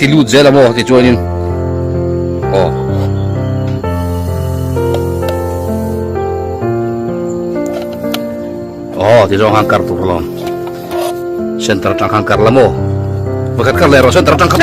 ti lut zel a maw tichuanin aw. Aw ti zawng khan kar tur alawm center atang khan kar la maw pakhat kar leh rawh center atang khan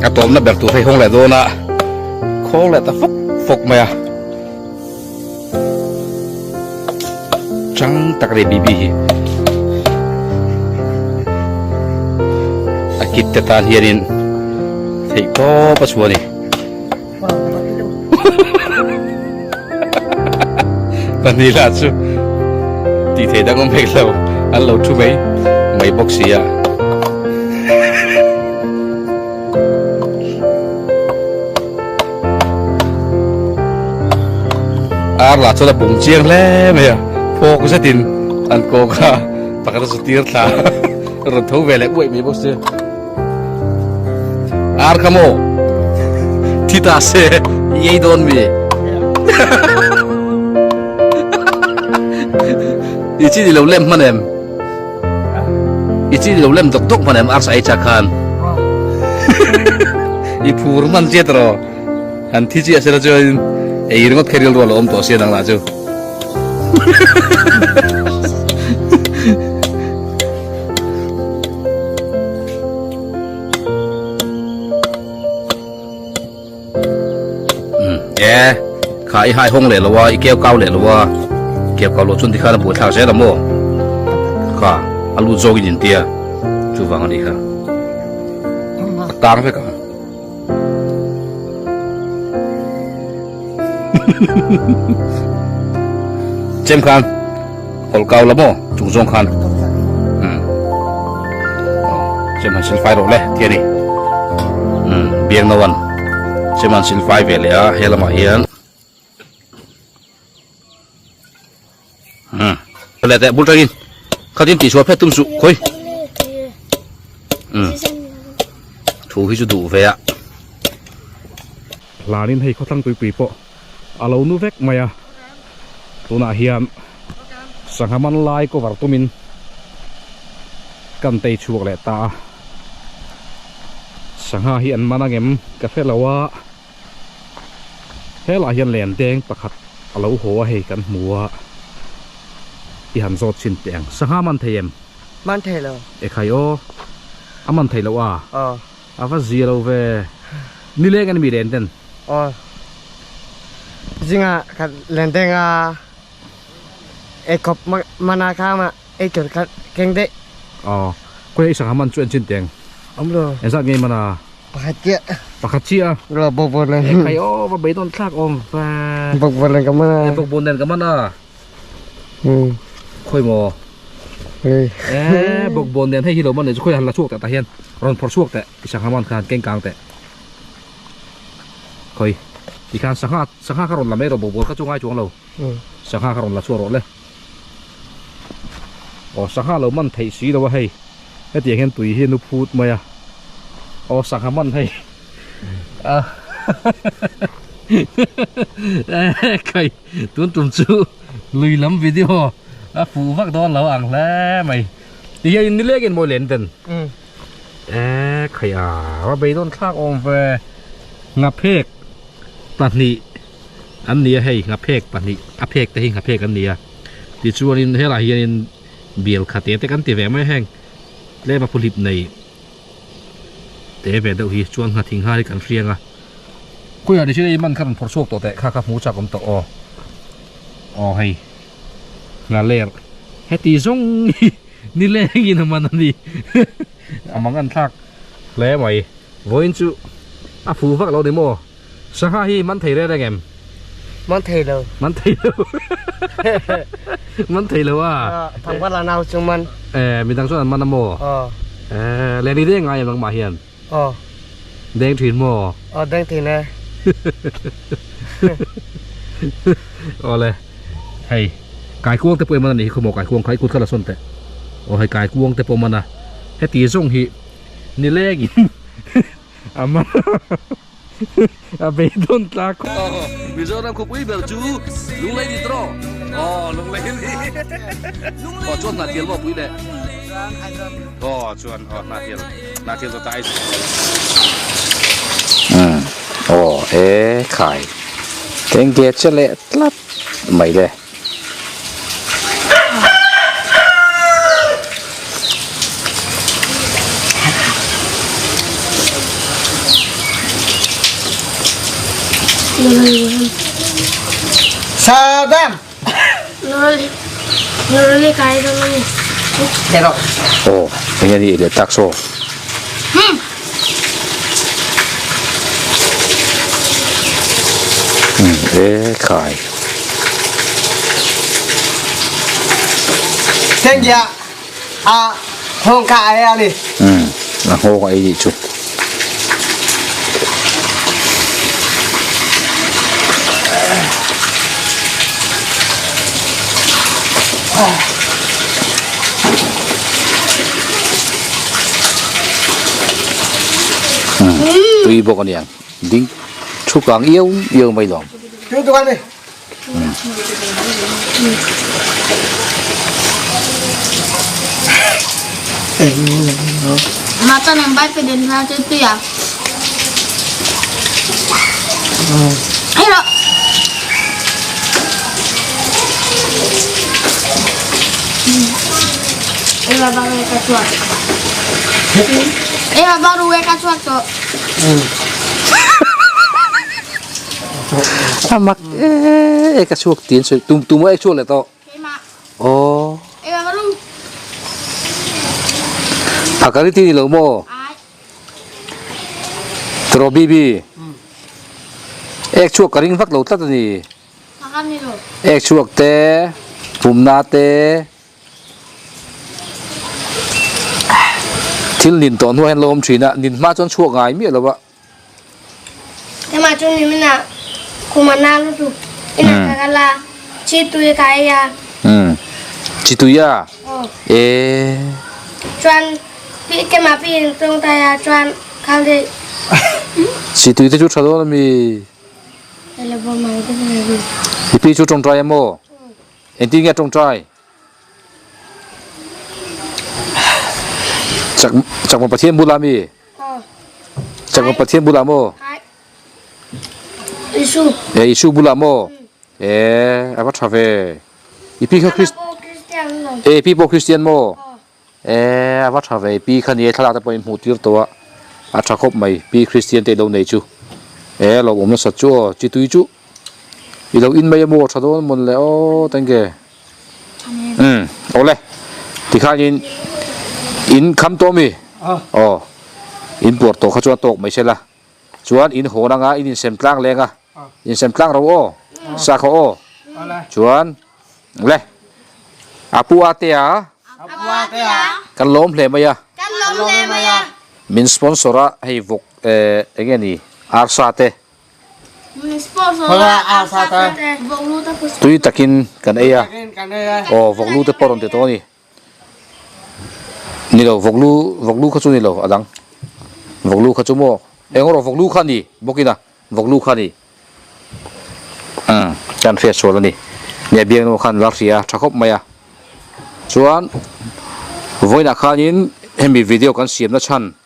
A tawmna ber tur hei hawng leh dawn a khawng leh ta fawk fawk mai a chang tak a ni bibi hi a kit te tan hianin theih tawp a chhuah a ni. Pahnih lah chu tih theih dang awm hek lo an lo thu mai mai bawk si a. Ar lah chuan a bung chiang hle mai a phawk zetin an kawk a pakhat a zu tir thla a rawn tho ve leh uaih mai bawk si. Ar kha maw thi ta se i ei dawn mi i chi ni lo lem hman em i chi ni lo lem dawk dawk hman em ar sa ei chak khan i phur hman chiat rawh han thi chiah sela chuan ei ringawt kha rilru a lo awm tawh sia dang lah chu. E kha i hai hawng leh lo a i keu kau leh lo a keu kau loh chuan tikhan a buai thlak zel a maw kha a lut zawk in intia chuvang a nih kha a tang vek ang chem khan hawlh kau la maw chung zawng khan chem han silfai rawh le ti a ni biang no an chem han silfai ve leh a he lamah hian leh teh bul tangin khatin tihchhuah phet tum suh khawi thu hi chu duh ve a Hlanin hei khawthlang tuipui pawh a lo nu vek mai a tunah hian sangha man lai cover tumin kan tei chhuak leh ta a sangha hi an man angem ka hre lo a helaiah hian len deng pakhat a lo haw a hei kan hmu a i han zawt chhin teh ang sangha man thei em? Man thei lo. Ekhai aw a man thei loh a? Aw. A va zia lo ve. Nileng a ni mi len ten? Aw. Zinga ka len deng a ei khawp mana kha ma ei tur kha keng daih. Aw. Khawi ei sangha man chu en chin teng? Awm lo. Engzat ngei man a? Pakhat chiah. Pakhat chiah a? Lo bawkbawn nen. E khai aw va beidawn thlak awm ve. Bawkbawn nen ka man a. E bawkbawn nen ka man a. Khawi maw? E bawkbawn nen hei hi lo man nei chu khawi han la chhuak teh tah hian rawn phawrh chhuak teh i sangha man khan keng kang teh. Khawi tikhan sangha sangha kha rawn la mai rawh bawkbawn kha chu ngai chuang lo. Sangha kha rawn la chhuak rawh le. Aw sangha lo man theih si lo a hei hetiang hian tui hi a nu phut mai a. Aw sangha man hei. A khawi. Tun tum chu lui lam video a fuh vak dawn lo ang hle mai. Ti hian in nileng in mawi len den. E khai a va beidawn thlak awm ve. Ngaphek pahnih an ni a hei ngaphek pahnih a phek te hi ngaphek an ni a. Tichuanin helaiah hianin bial khate te kan ti ve mai heng tlem a phuhlip nei te ve deuh hi chuan nghathing har hi kan hriang a. Khawiah ni chin a man kha rawn phawrh chhuak tawh teh kha kha hmu chak awm tawh aw aw hei nghaler heti zawng hi nilengin a man a ni a mang an thlak hle mai vawiin chu a fuh vak lo ni maw sangha hi man thei reng reng em man thei lo man thei lo man thei lo a thangvar la nau chu man e midang chuan an man a maw e leni deng ngai em nangmah hian Aw. Deng thin maw? Aw deng thin e. Aw le. Hei kaikuang te pawh i man a nih hi khaw maw kaikuang kha i kut kha la sawn teh. Aw hei kaikuang te pawh man a. Heti zawng hi nileng in a man a beidawn tlak. Aw Mizoram khawpui ber chu Lunglei ni tawh. Aw Lunglei ni. Aw chuan hnah thial maw pui leh. Aw chuan aw hnah thial hnah thial zawt ai. Umm aw e khai keng ge che leh tlat mai le. Sadam. Aw eng nge ni leh tak saw. Umm e khai. Umm a nghawng a ei nih chu. Umm tui bawk a niang ding thu kang iau iau mai lawm. A mak e ka chhuak tih an sawi tum tum a chhuak leh tawh aw phakari ti ni lo maw tawh bibi ek chhuak ka ring vak lo tlat a ni ek chhuak te pumna te. Thil nin tawh hnuah hian lo awm thin a, nin hma chuan chhuak ngai miah lo a. Keimah chu ni mina khuma na lutuk ina ka kal a, chi tui ka ei a. Umm chi tui a? Aw. E. Chuan pi keimah pi in tawngtai a chuan khang te. Chi tui te chu tha dawn ami? I pi chu tawngtai a maw? Engtin nge tawngtai? Chak chakma Pathian bulah mi? Chakma Pathian bulah maw? Isu. E Isu bulah maw? E a va tha ve. I pi kha Christ E pi pawh Christian maw? E a va tha ve pi kha ni e thlalak te pawh in hmuh tir tawh a a tha khawp mai pi Christian te i lo nei chu. E lo awm nasa chu aw chi tui chu i lo in mai emaw tha dawn mawn le aw tengge. Umm awle tikhanin in kham tawh ami aw in puar tawh kha chuan tawk mai se la chuan in hawn anga in insem tlang leng a insem tlang ro aw sakhaw aw chuan le a pu a te a kan lawm hle mai a min sponsor a hei vawk eh enge ni arsa te. Tui takin kan ei a, aw vawklu te pawh rawn ti tawh a ni. Ni lo vawklu vawklu kha chu ni lo a dang vawklu kha chu maw eng erawh vawklu kha a ni bawkin a vawklu kha a ni umm kan hriat sual a ni nia biaknu khan la hria tha khawp mai a chuan. Vawiinah khanin hemi video kan siamna chhan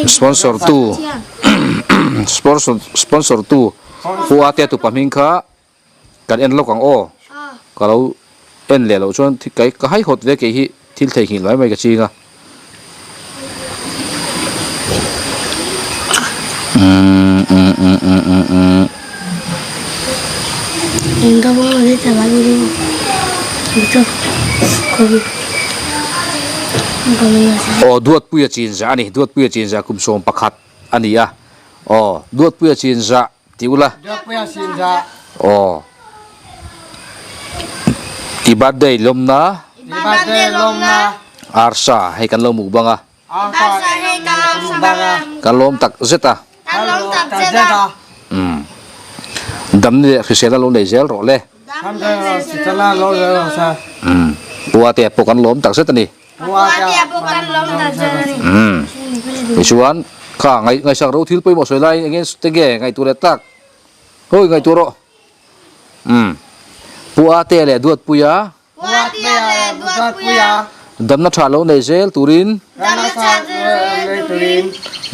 sponsor tu sponsor tu Pu Atea tupa hming kha kan en lawk ang aw. Ka lo en leh loh chuan ka haihawt ve kei hi thil theihnghilh mai mai ka ching a. Aw Duatpuia chinzah a ni, Duatpuia chinzah kum 11 a ni a, aw Duatpuia chinzah ti ula. Duatpuia chinzah. Aw i birthday lawmna. I birthday lawmna. Arsa hei kan lo mukbang a. Arsa hei kan lo mukbang a. Kan lawm tak zet a. Kan lawm tak zet a. Umm. Damni leh hrisel a lo nei zel rawh le. Damni leh hrisel a lo nei zel rawh se. Umm. Puatea pawh kan lawm tak zet a ni. Puatea pawh kan lawm tak zet a ni. Umm. Tichuan kha ngaihsak ro thil pawimawh sawi laiin enge enge ngaihtuah leh tak. Hawi ngaihtuah rawh. Umm. Puatea leh Duatpuia. Puatea leh Duatpuia. Damna tha lo nei zel turin. Damna tha lo nei turin.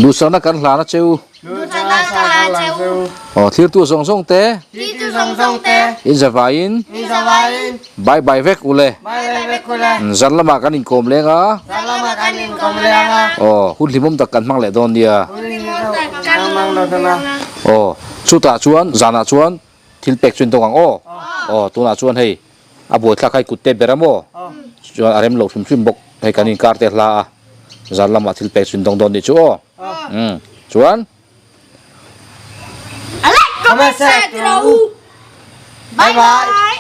Duhsakna kan hlan a cheu. Duhsakna kan hlan a cheu. Aw thirtu zawng zawng te. Thirtu zawng zawng te. In zavaiin. In zavaiin. Bye bye vek ule. Bye bye vek ule. Zan lamah kan inkawm leng a. Zan lamah kan inkawm leng a. Aw hun hlimawm tak kan hmang leh dawn nia. Hun hlimawm tak kan hmang leh dawn nia. Aw chutah chuan zanah chuan Thil pek chu in tawng ang aw. Aw tunah chuan hei a buaithlak kha i kut te ber a maw? Chuan a rem lo hrim hrim bawk hei kan inkar te hla a zan lamah thil pek chu in tawng dawn nih chu aw. Umm chuan. Bye bye.